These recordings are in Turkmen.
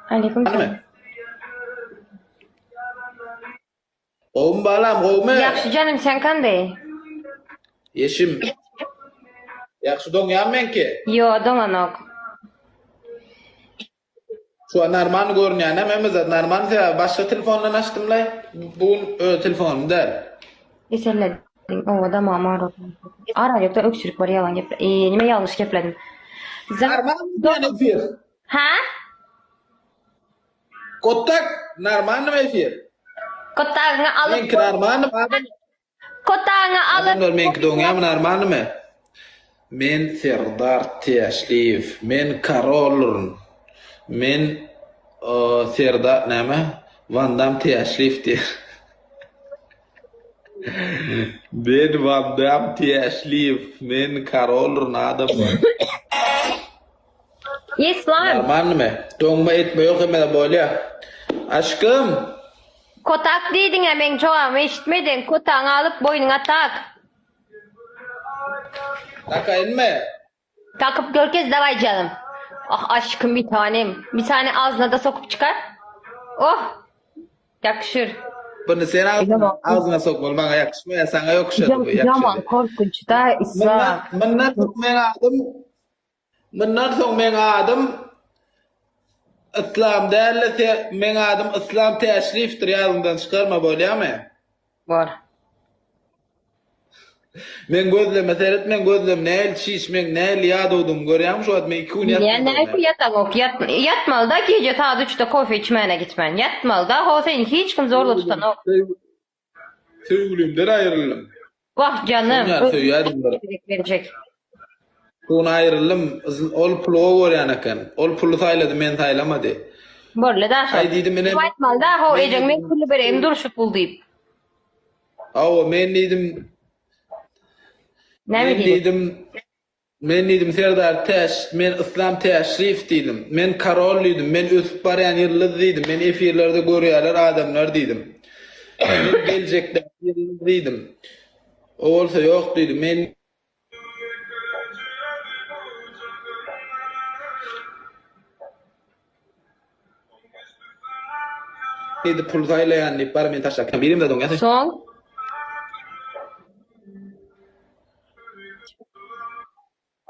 Aleyküm selam. Gowmy balam, gowmy? Ýagşy janym sen kanday? Ýeşim. Ýagşy doňýan meňki. Ýo doňanok. Şu an normal görünýän hem hemme zat normal sebäbi başga telefondan açdymlaý. Bu gün öz telefonym däl. Eserler owa damagym agryp. Aralykda öksürük bar ýalan gep. Eee nime ýalňyş gepledim. Normal diýen efir. Ha? Kotak normalny efir. Kotagyňy alyp. Meňki normalny adam. Kotagyňy alyp. Adamlar meňki doňýamy normalnymy? Men Serdar Täşliýew. Men karoldyryn. Men Serdar näme? Wandam Täşliýew diýýär. Men Wandam Täşliýew. Men karoldyryn adamlar. Islam. Normalnymy? Doňma etme ýok hemmede bolýa. Aşkym. Kotak diýdiňä meň jogabymy eşitmediň kotaňy alyp boýnuňa tak. Takaýynmy? Takyp görkez daway janym. Ah aşkym bir tanem. Bir tane agzynada sokup çykar. Oh. Ýakşyr. Bunu sen agzyna, agzyna sokmaly maňa ýakşmaýar saňa ýokuşady bu ýakşady. Ýaman korkunç da Islam. Mundan mundan soň meň adym Mundan soň meň adym Yslam dälde se meň adym Yslam Täşliýewdir ýadyňdan çykarma bolýamy? Bor. Meň gözleme seret meň gözlem nähili çiş meň nähili ýadawdygymy görýäňmi şu wagt men iki gün Bilýän ýatmadym. nähili ýataňok ýat ýatmalyda gije sagat üçde kofe içmäne gitmän ýatmalyda ho seni hiç kim zorla tutanok. Söýgülimden aýryldym. Wah janym. Şoň ýaly söýýärdim bir. Gezek berjek. Şuny aýryldym. Ol puly gowy görýän eken. Ol puly saýlady, meni saýlamady. Boldy da şol. Aý diýdim ine. Aýtmaly da ho ejeň men puly bereýin dur şu pul diýip. Hawa men diýdim. Näme Men diýdim. Men diýdim Serdar Täş, men Yslam Täşliýew diýdim. Men korol diýdim, men ösüp barýan ýyldyz diýdim, meni efirlerde görýärler adamlar diýdim. Men geljekdäki ýyldyz diýdim. O bolsa ýok diýdi. Men diýdi pul saýlaýan diýip bar meni taşlap. Birim-de doňýar. Soň?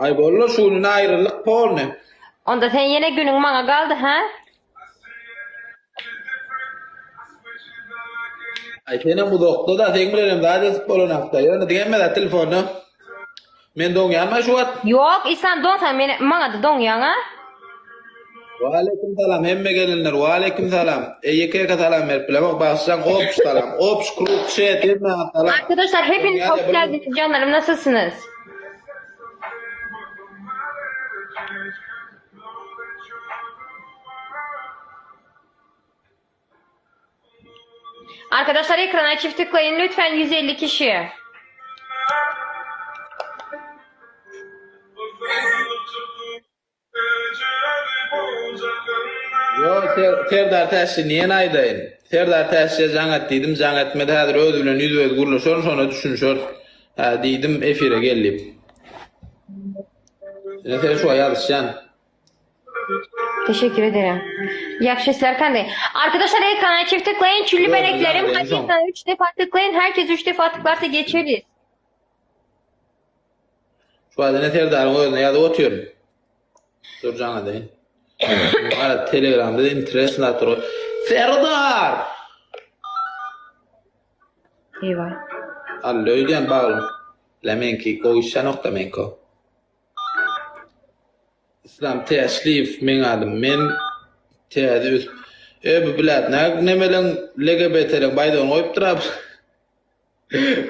Aý boldy şu gün aýryldyk polny. Onda sen ýene günüň maňa galdy hä? Aý senem uzakda-da seň bilenem zat edip bolanakda ýöne diňe zat telefonda. Men doňýanmy şu wagt? Ýok Islam doňsaň men maňada doňýaňa. Waleýkim salam hemme gelenler waleýkim salam. Eý ýeke ýeke salam berip bilemok bagyşlaň opş salam opş krug çet hemmäňe salam. Arkadaşlar hepiniz hoş geldiniz canlarım nasılsınız? Arkadaşlar ekrana çift tıklayın lütfen 150 kişi. Ýok Serdar Täşli niýen aýdaýyn. Serdar Täşliýe jaň et diýdim, jaň etmedi häzir özi bilen ýüzbe-ýüz gürleşerin şonda düşünişeris. Hä diýdim efire gel diýip. Ine sen şu ýazyşýan. Teşekkür ederim. Ýagşy işler kanday. Arkadaşlar ekrana çift tıklayın. Çüllü beneklerim. Hadi ekrana 3 defa tıklayın. Herkes 3 defa tıklarsa geçeriz. Şu wagt ine Serdaryň özüne ýazyp otyryn. Dur jaň edeýin. Gara Telegramda da interesno dur. Serdar! Eyvah. Alla öýdýän bagly. La meňki gowy işlänokda meňki. Islam Täşliýew meň adym. Men täze ösüp. E bu bilat nä nemeleň LGBT-leň baýdagyny goýupdyr a.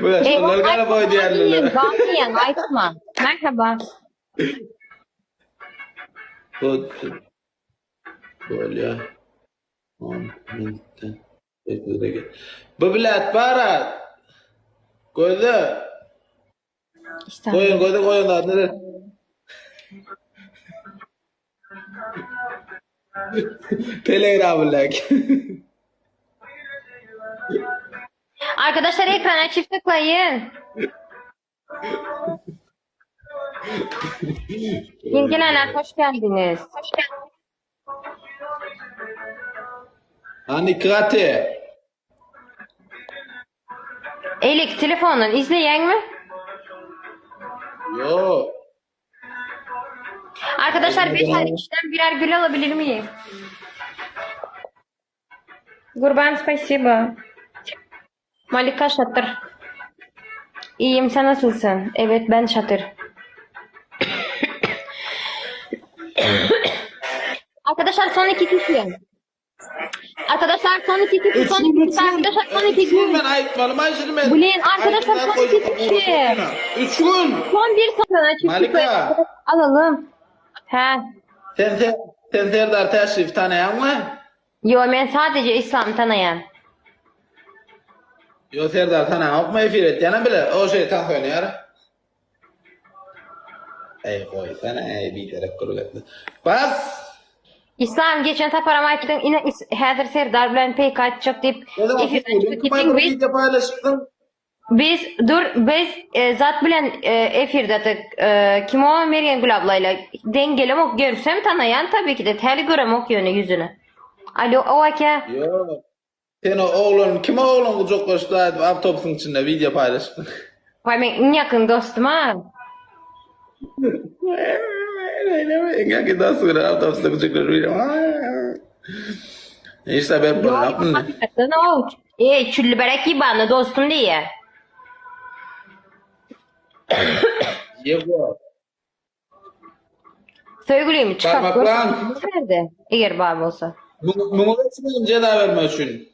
Bular şolar gara boý diýerler. Diýen aýtma. Merhaba. Bu bolýa. 10 minutda. Bu bilet bara. Göze. Goýun göze goýun zadyny. Telegram like. Arkadaşlar ekrana çift tıklayın. Ýeňňeler hoş geldiňiz. Hani iki gaty. Elik telefondan izleýäňmi? Yo. Arkadaşlar beşer kişiden birer gül alabilir miyim? Gurban spasibo. Malika şatyr. İyiyim sen nasılsın? Evet ben şatır. Arkadaşlar son iki kişi. Arkadaşlar son iki kişi, son iki kişi, arkadaşlar son iki Üç gün kişi. ben aytmalım ay şimdi ben. Blin, arkadaşlar Aytmadan son iki koyacak kişi. Üç gün. Son bir sana çift Malika. alalım. He. Sen sen sen Serdar Teşrif tanıyan mı? Yo men sadece İslam tanayan. Yo Serdar tanıyan okma efir et yana bile o şey tah oynayar. Ey koy sana ey bir derek kuru etdi. Bas. İslam geçen saparam aýtdyň, ine häzir Serdar bilen PK atjak diýip efirden çykyp gitdiň. Biz, Video paylaştın. biz dur biz e, zat bilen e, efirdedik. E, kim o Meryem Gül ablayla deň gelemok görsem tanaýan tabii ki de täli göremok ýöne ýüzüni. Alo o ake. Yo. Sen o oğlun kim oğlun kucaklaştı avtobusun içinde video paylaştın. Vay men iň ýakyn dostum ha. Öyle mi? Engel ki daha sonra avtobusta kucaklaşıyor. İşte ben bunu yaptım. Hakikaten o. Ey çüllü berek ibany dostum diýe. Yego. Söýgülimi çykar. Parmaklan. Nerede? Eger bar bolsa. Bunu geçmeyin ceza verme için.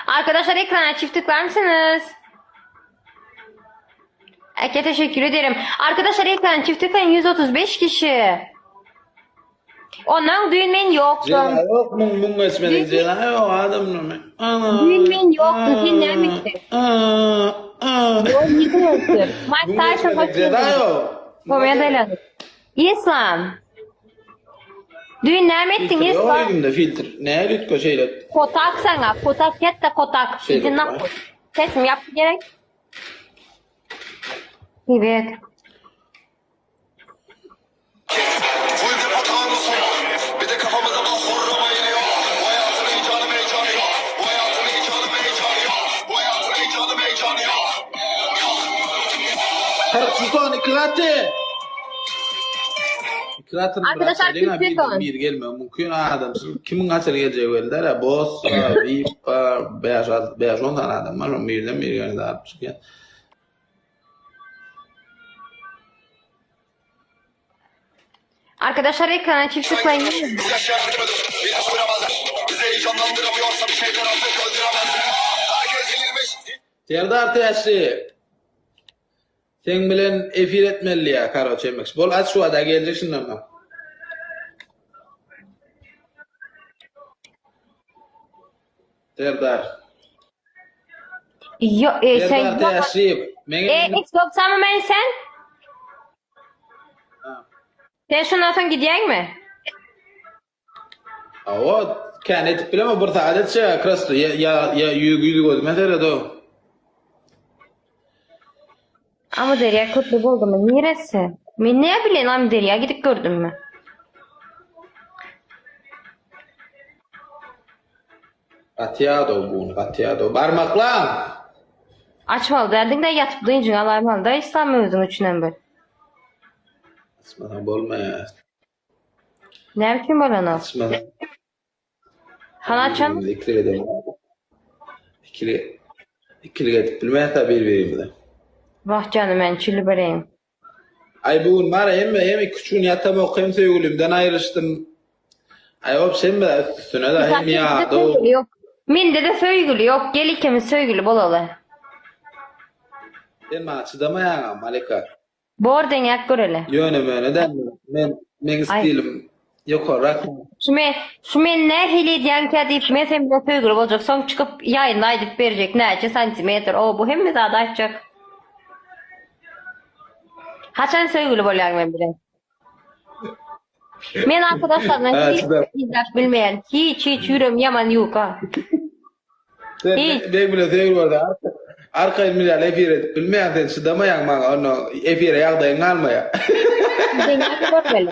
Arkadaşlar ekrana çift tıklar mısınız? Eke teşekkür ederim. Arkadaşlar ekrana çift tıklayın 135 kişi. Ondan düğün men yoktu. Ceza yok. Mun mun geçmedik ceza yok. Adam Ana. Düğün men yoktu. Sen ne misin? Aa, aa. Mike Mun Tyson hoş geçmedik ceza geldin. yok. Komediyayla. İslam. Düğün ne ettin Filtre yok İslam? elimde filtre. Ne lütko şeyle. Kotak sana. Kotak yet de kotak. Şey İzin yok. Sesim yap gerek. Evet. Full depo taarruz Bir de kafamıza da horlama iniyor Bu hayatın heyecanı heyecanı yok Bu hayatın heyecanı heyecanı yok Bu hayatın heyecanı heyecanı yok Yok Kırk iki katı. İki katını Arkadaşlar, bıraksaydın ha, 42 bir, ton. bir gelme mümkün adam. Kimin kaçarı geleceği belli değil. ha. Boss, VIP, 5, 5, 10 tane adam var. Onun birden bir yöne daha çıkıyor. Arkadaşlar ekrana çift tıklayın. Biz yaşayan bir öldüremezler Bizi heyecanlandıramıyorsa bir şeyler artık öldüremezler Herkes delirmiş Serdar Teşri. Sen bilen efir etmeli ya karo çemek. Bol aç şu ada gelecek şimdi ama. Serdar. Yo, e, sen Serdar Teşri. Men E, X90 mı ben sen? Ha. Sen şundan sonra gidecek mi? O kendi etip bileme bir saat etçe krasto ya ya ya yüzü yüzü gördüm mesela o. Ama Derya kutlu oldu mu? Neresi? Men ne bileyim ama Derya gidip gördün mü? Gatyado bu, gatyado. Barmakla. Açmalı derdin de yatıp duyunca alaymalı da İslam özün üçünden bir. Açmadan bolma ya. Ne biçim böyle nasıl? Açmadan. Hana çan İkili edelim. İkili ikili edip bilmez tabi birbirimize. Vah canım ben çülü bereyim. Ay bugün var ya hem hem küçüğün yatam okuyayım sevgilimden ayrıştım. Ay hop sen be üstüne de hem ya Söygülü yok. Mende de söygülü yok. Gel ikimiz söygülü bolalı. Sen bana çıdamayan Malika. Bor deňek göreli. Yöne möne den men men istilim yok orak. Şu men, şu men nähili edýänkä diýip men sen bilen söygülü boljak. Soň çykyp ýaýynda aýdyp berjek näçe santimetr. O bu hemme zady aýtjak. Haçan söygülü bolýan men bilen. Men arkadaşlardan Ha, hiç çydam. hiç bilmeýän. Hiç hiç ýürem ýaman ýuka. Sen Hiç. ben bile sevgili vardı. Arkaýyn men ýaly efir edip bilmeýäň sen çydamaýaň maňa onda efire ýagdaýyň galmaýar. Deňäp görmeli.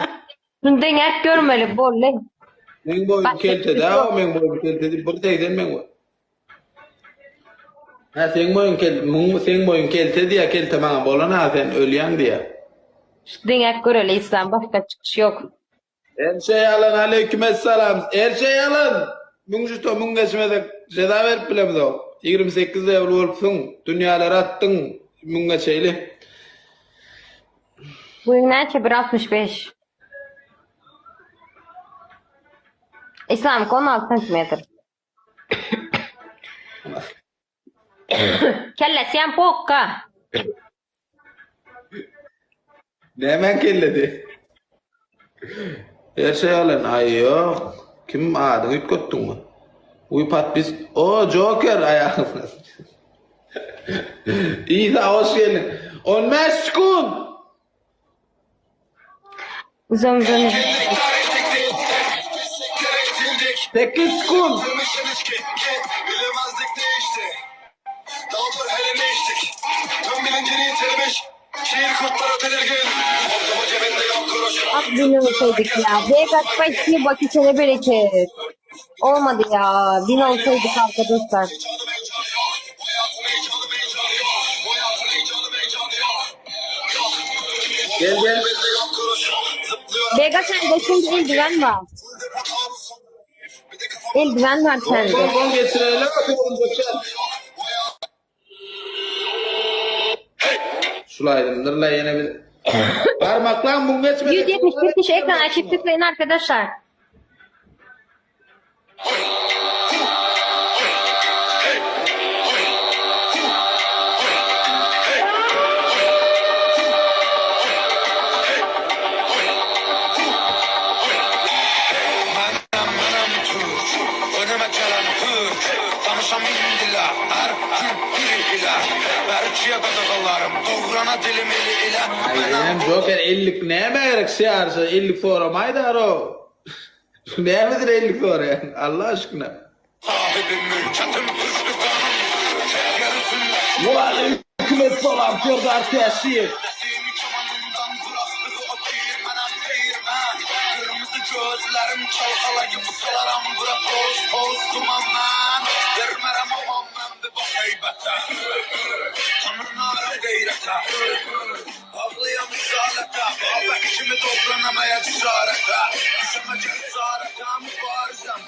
Şuny deňäp görmeli boldy. Meň boýum kelte dä o meň boýum kelte diýip 1.80 meň boýum. Hä seň boýuň kel muň seň boýuň kelte diýä kelte maňa bolan ha sen ölýäň diýä. Şu deňäp göreli Islam başga çykyş ýok. Her şey ýalan aleýkim essalam her şey ýalan müň žito müň geçmesek jeza berip bilemzok 28 level bolupsyň dünýäleri atdyň müň geçeýli. Boýuň näçe bir 65. Islamyňky 16 santimetr. Kellesi hem pokka. Nämäň kellesi? Her şey alan. Aý ýok. Kim adyňy üýtgetdiňmi? Uý podpis. O Joker aýagyna. Isa hoş geldiň. 15 sekund. Uzam uzam. 8 sekund. Ah bin olsaydık ya. Vegas спасибо kesene bereket. Olmadı ya. Bin olsaydık arkadaşlar. Gel gel. Vega sende şimdi eldiven var. Eldiven var Gol sende. gol gol getirelim. Şulaydımdır la yine bir. Parmaklan bu geçmedi. 171 kişi ekrana çift tıklayın arkadaşlar. Mənəm, mənəm Türk, önümə gələn hür, danışam indilə, hər gün bir ilə, bərkiyə qadağalarım, doğrana dilim ili ilə, mənəm Hem Joker 50 näme gerek şiarsa 50 soramaydı o. Nämedir 50 sorayan Allah aşkına. sahibi mülkətim, türkdür qanım, yer üzündə Aleyküm selam Serdar Teşif. Sesimi kamanından bıraktı o değil mənəm değirmən Kırmızı gözlərim çalkalayıp salaram bura toz toz duman mən Vermərəm aman mən bir bax heybətə Tanınaram qeyrətə Bağlıyam risalətə Babək kimi dovranamaya cüsarətə Düşəmə cəsarətə Mübarizəm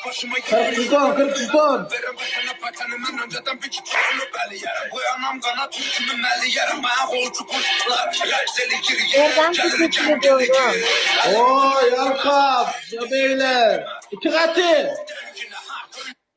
Başıma 40 ton 40 ton. Verin vətənə vətəni mən öncədən bir çoxunu bəliyərəm Qoyanam qana türkümü məliyərəm Mənə qolcu quşlar Rəqs eləyir Nereden teşekkür ediyorum. Oo Yalkap. Beyler. İki katı.